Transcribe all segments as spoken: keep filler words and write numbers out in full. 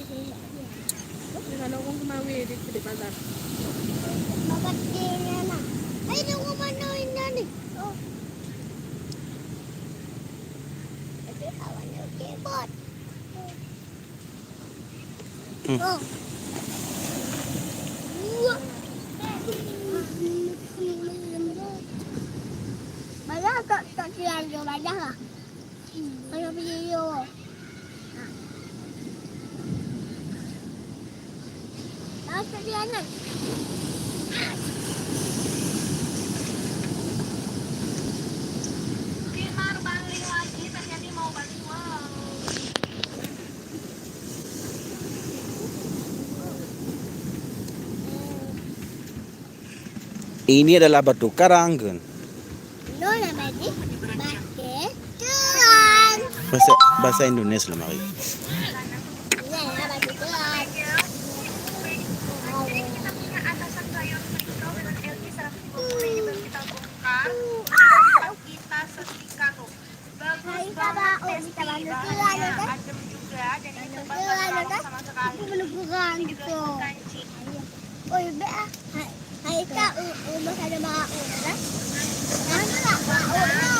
Di sana orang kemawe di, di pasar. Babat di sana. Hai, di rumah no ini ni. Oh. Tapi kawannya keyboard. Hmm. Oh. Wah. Banyak tak, tak kira dia banyak lah. Kalau video. Mau pergi anak. Ini adalah batu karang, kan? No nama ni batu karang. Bahasa bahasa Indonesia lah mari. Ini adalah batu karang. Kita punya atasan Bayon Rinto dengan L G seratus dua puluh ini baru kita bongkar. Kita setikan loh. Bagus banget, tasty, bahannya adem juga dan ini terbakar sama sekali. Ini juga bukan kancing. Oi, bek ah. Hai ka, u u masa ada bak u dah. Nama tak bak u no.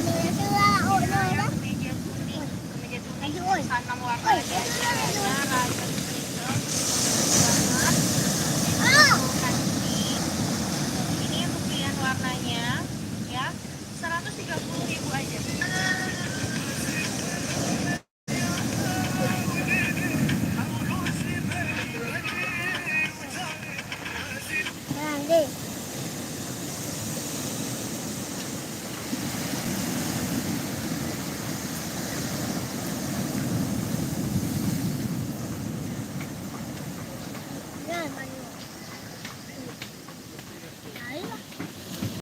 Nama tu lah u no dah. Kemeja kuning, kemeja kuning, sana warna lagi.